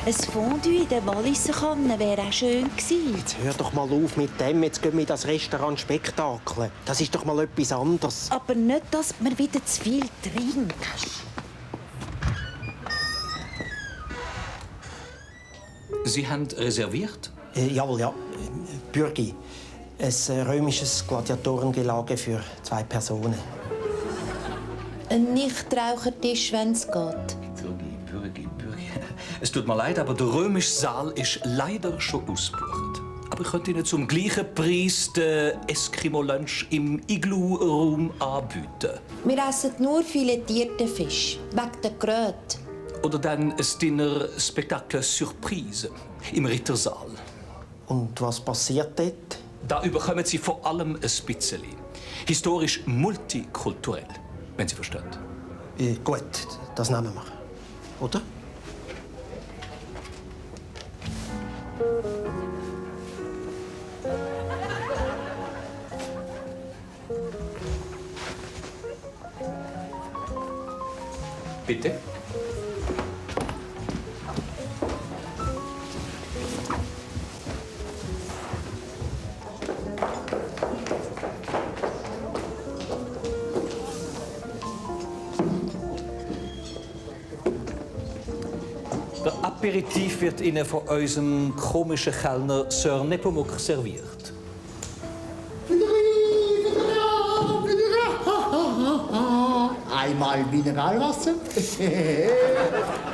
Ein Fondue in der Walliser Kanne wäre auch schön gewesen. Jetzt hör doch mal auf mit dem. Jetzt gehen wir in das Restaurant Spektakel. Das ist doch mal etwas anderes. Aber nicht, dass man wieder zu viel trinkt. Sie haben reserviert? Jawohl, ja. Bürgi. Ein römisches Gladiatorengelage für 2 Personen. Ein Nichtrauchertisch, wenn es geht. Bürgi. Es tut mir leid, aber der römische Saal ist leider schon ausgebucht. Aber ich könnte Ihnen zum gleichen Preis den Eskimo-Lunch im Igloo-Raum anbieten. Wir essen nur filetierten Fisch, wegen der Kröte. Oder dann ein Dinner-Spektakel Surprise im Rittersaal. Und was passiert dort? Da bekommen Sie vor allem ein bisschen. Historisch multikulturell, wenn Sie verstehen. Gut, das nehmen wir. Oder? Bitte? Der Aperitif wird Ihnen von unserem komischen Kellner Sir Nepomuk serviert. Einmal Mineralwasser,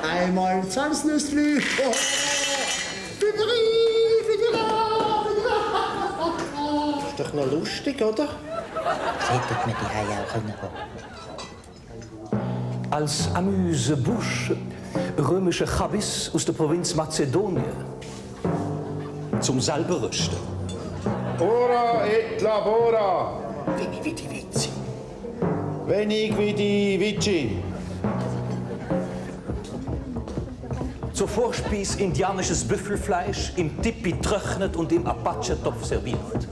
einmal Salznüssli. Ist doch noch lustig, oder? Hätte man die Haie auch können haben. Als Amuse-Bouche römische Chabis aus der Provinz Mazedonien. Zum selber rösten. Ora et labora. Veni, vidi, vici. Wenig wie die Vici. Zur Vorspeis indianisches Büffelfleisch, im Tipi trocknet und im Apache-Topf serviert.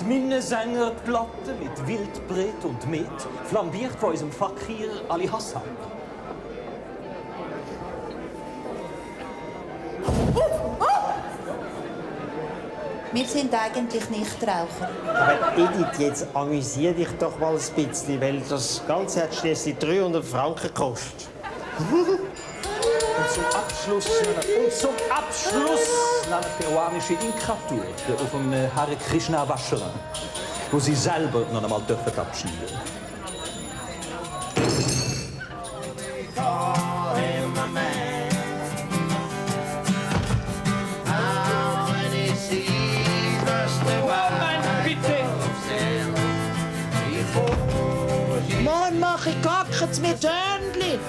Minnesängerplatte mit Wildbret und Met, flambiert von unserem Fakir Ali Hassan. Wir sind eigentlich Nichtraucher. Aber Edith, jetzt amüsier dich doch mal ein bisschen, weil das Ganze hat schließlich 300 Franken gekostet. Und zum Abschluss eine peruanische Inkratur auf dem Hare Krishna Vacherin, wo Sie selber noch einmal dürfen abschneiden. Mann, mach ich Gackens mit Hörnli!